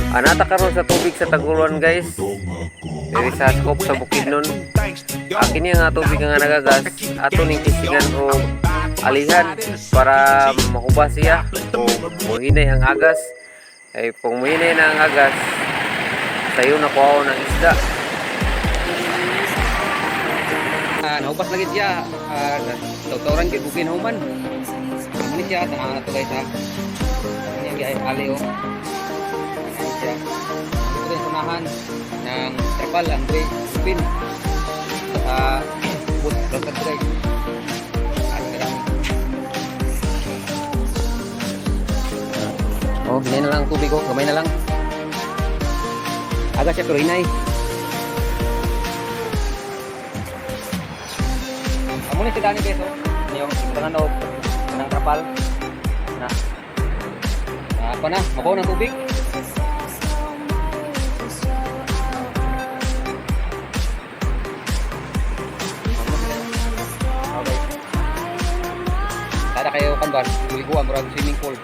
Anata karon sa tubig sa Taguluan, guys. Diri sa scope sa Bukidnon. Kini nga tubig nga nagagas ato ning kisigan o alihan para mahuba siya o muhinay ang agas. Ay kung muhinay na ang agas, sayo na kuha ng isda. Nahubas lagi siya. Tawtawaran gyud bukin human. Amo ni siya tanaw na to, guys, ha. Ano yung ali oh. Ano siya. Ito rin unahan ng trapal ang gray pin. Sa bus rosad, guys. Ano kadami. Oh, hinay na lang ang tubig oh, gamay na lang. Aga siya pero hinay. Amo ni si Danny, guys, oh. Ano yung ibutangan og kanang trapal. Na. Ah, pa na, mabaw ng tubig. Okay. Tada kayo kan ba? Liguan murag swimming pool.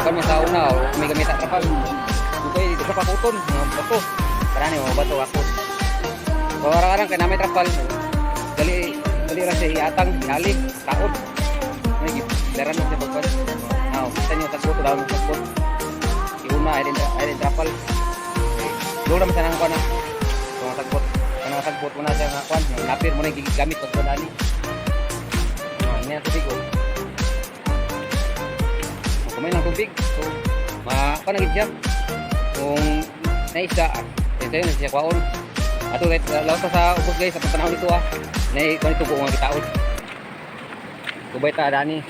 Ikaw man sa una, oh, may gamit sa trapal. Dugay dito sa pakuton, mga bato. Tara ni mga bato ako. Karang kay namay trapal. Dali dali ra siya iatang, iali, taod. May gidaran na siya pagpan. Aw, kita niyo tagbot, daw tagbot. Iuna ay din trapal. Doon naman sa nang kuan na. Kung tagbot, kanang tagbot mo na siya nga kuan, napir mo na gigamit pag kuan ani. Ah, ini ang tubig oh. Oh, kamay lang tubig. So, ma kuan na gid siya. Kung naisda, ah, na siya kwaon. Ato guys, lawas ta sa ubos, guys, sa pagtanaw nito ah. Nay kuan ito buong gitaod. Kubay ta dani.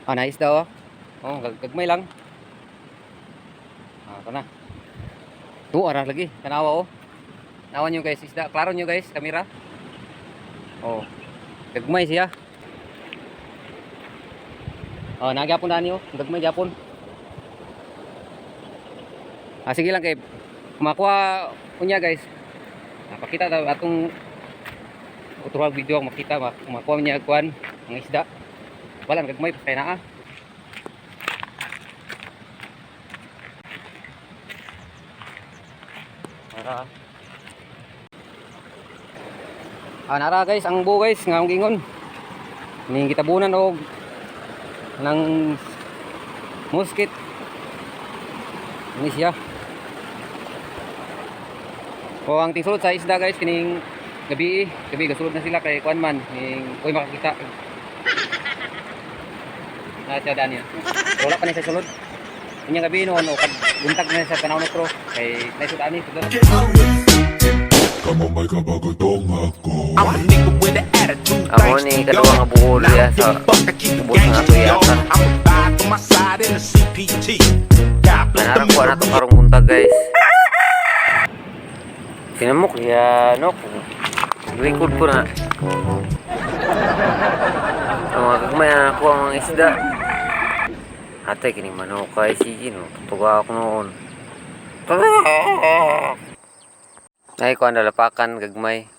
Ah, naisda oh. Oh, gagmay lang. Ah, ito na. Tu ara lagi, tanawa oh. Tanawa nyo, guys, isda. Klaro nyo, guys, kamera. Oh. Gagmay siya. Oh, nagyapon dani oh. Gagmay gyapon. Ah, sige lang kay makuha unya, guys. Napakita daw atong utro video makita makuha niya kuan ang isda. Wala gagmay pa kay naa. Ara. Ah, nara guys, ang buo, guys, nga akong gingon. Ning gitabunan og ng musket. Ini siya. O ang tingsulod sa isda, guys, kining gabi, gabi gasulod na sila kay kuan man ning uy makakita. Na siya dani. Wala pa ni sa sulod. Inyang gabi noon o kag buntag na sa tanaw nitro kay naisud ani sulod. Kamo may kabagotong ako. I'm a nigga with an attitude. Amo ni kaduha nga buol diya sa ubos nga ato iatan. I'm a vibe on my side in the CPT. God bless the Manarang ko na to karong buntag, guys. Sinamok ya no. Record ko na. Ang mga gagmay na ako ang mga isda. Ate, kining manok kay sige no. Tutuga ako noon. Ay ko ang dalapakan gagmay.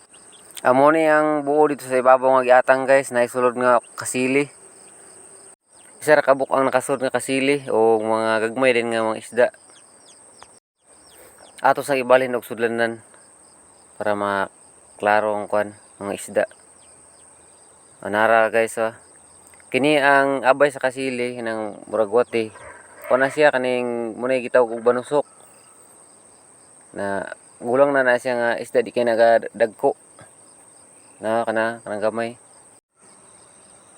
Amo ni ang buo dito sa ibabaw nga giatang, guys, naisulod nga kasili. Isa ra kabuk ang nakasulod nga kasili o mga gagmay din nga mga isda. Ato sa ibalhin og sudlanan para maklaro ang kwan mga isda. Anara, guys, oh. Kini ang abay sa kasili ng murag wati. Kuan na siya kaning munay gitawag og banusok. Na gulang na na siya nga isda, di kay nagadagko. Na kana kanang gamay.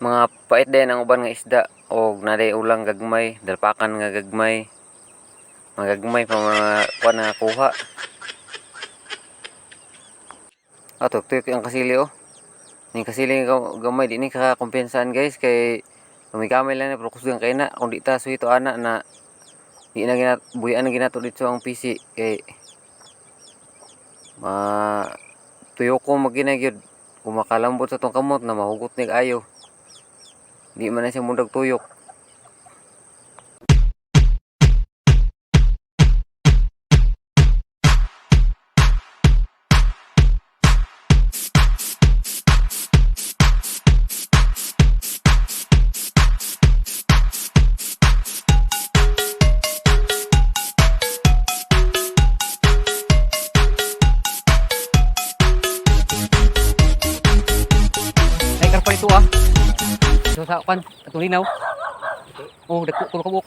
Mga pait din ang uban nga isda og naday ulang gagmay, dalpakan nga gagmay. Mga gagmay pa mga kuan na kuha. Ato tuyok ang kasili oh. Ning kasili nga gamay di ni kakakumpensaan, guys, kay gumigamay lang na pero kusgan kay na kung di ta suhito ana na di na ginat buyan na ginato dito ang PC kay ma tuyok ko magina gyud kung makalambot sa tong kamot na mahugot ni ayo di man na siya mundag tuyok. So sa kan atong linaw. Oh, dagko tulo ka buok.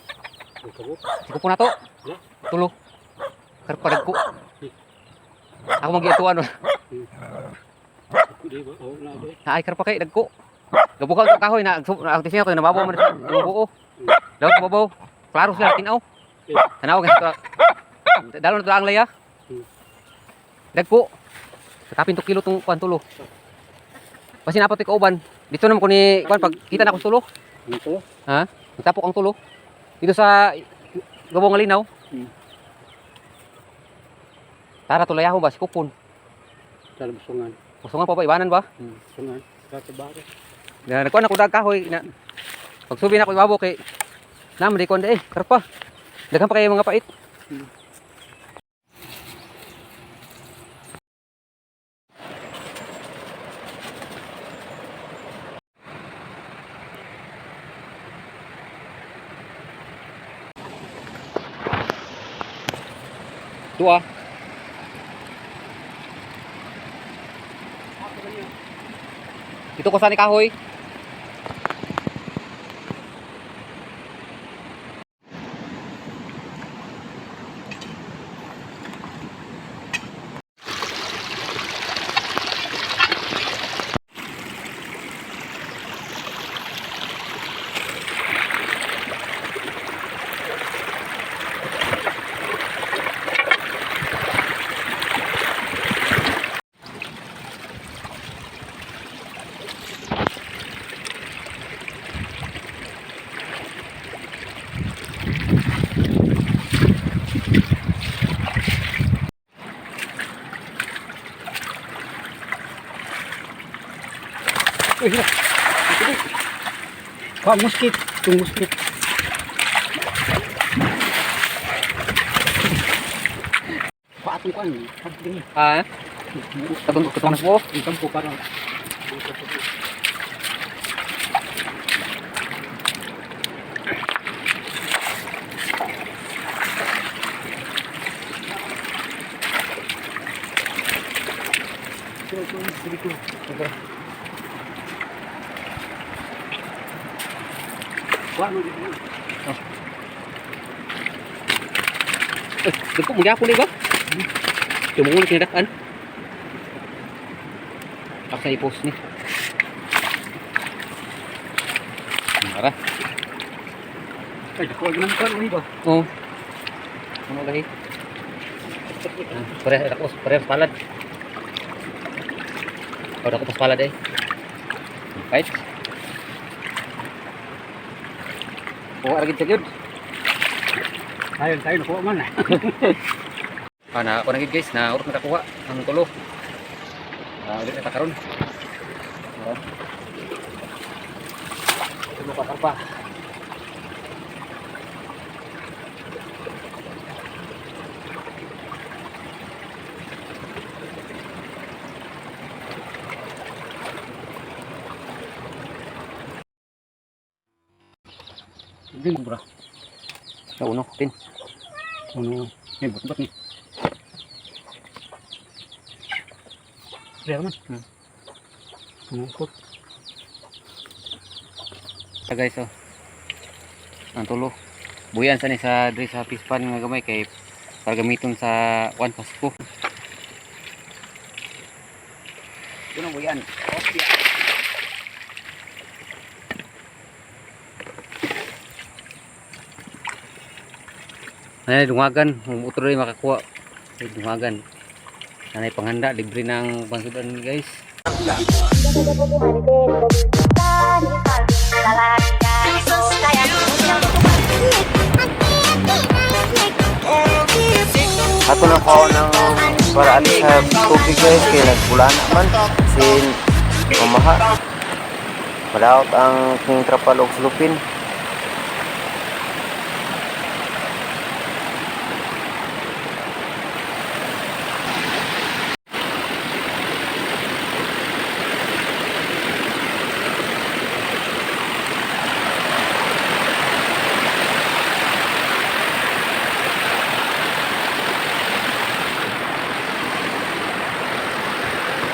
Sikupo na to. Tulo. Karpa dagko. Ako magiatuan. Naay karpa kay dagko. Gabukal to kahoy na ang tisin ko nababaw man sa buo. Daw babaw. Klaro sila tinaw. Tanaw kay to. Dalo na to ang laya. Dagko. Kapin to kilo tong kuan tulo. Basin apat ko kauban. Dito naman ko ni kuan pag kita na ko sa tulo. Ha? Nagtapok ang tulo. Dito sa gabong alinaw. Tara tulay ako ba si kupon. Sungan. Usungan pa ba iwanan ba? Sungan. Kakabaro. Na nagkuan ako dag kahoy na. Pagsubi na ako ibabo kay na di kuan eh karpa. Daghan pa kayo mga pait. Dua. Dito ko sa ni kahoy. Uy, hila. Pa, muskit. Itong muskit. Pa, atong kuan. Pag-dini. Ah, katong katong na po. Ang kampo parang. Kuan mo dito. Eh, dagko mo gyapon ba? Tumulo kinadak-an. Ako sa i-post ni. Tara. Ay, dako ang kuan mo ba? Oo. Ano lagi? Pare ako, pare palad. Oh, dako pas palad eh. Right. Oh, aragid sa gyud. Tayo, tayo nakuha man. Ah, na ako na gid guys, na urot na kakuha ang tulo. Ah, ulit na ta karon. Ah. Tulo ka karpa. Hindi mo bra. Na uno, tin. Ano, eh, but ni. Kaya man. Ano ko? Ta guys oh. Ang tulo. Buyan sa ni sa diri sa pispan nga gamay kay para gamiton sa kuan Pasko. Kuno buyan. Okay. Nanay dungagan, utro rin makakuha. Ay, dungagan. Nanay panghanda, libre ng pangsudan guys. Ato na ko ng para ali sa tubig guys kay nagpula na man sin umaha. Madaot ang king trapal og sulupin.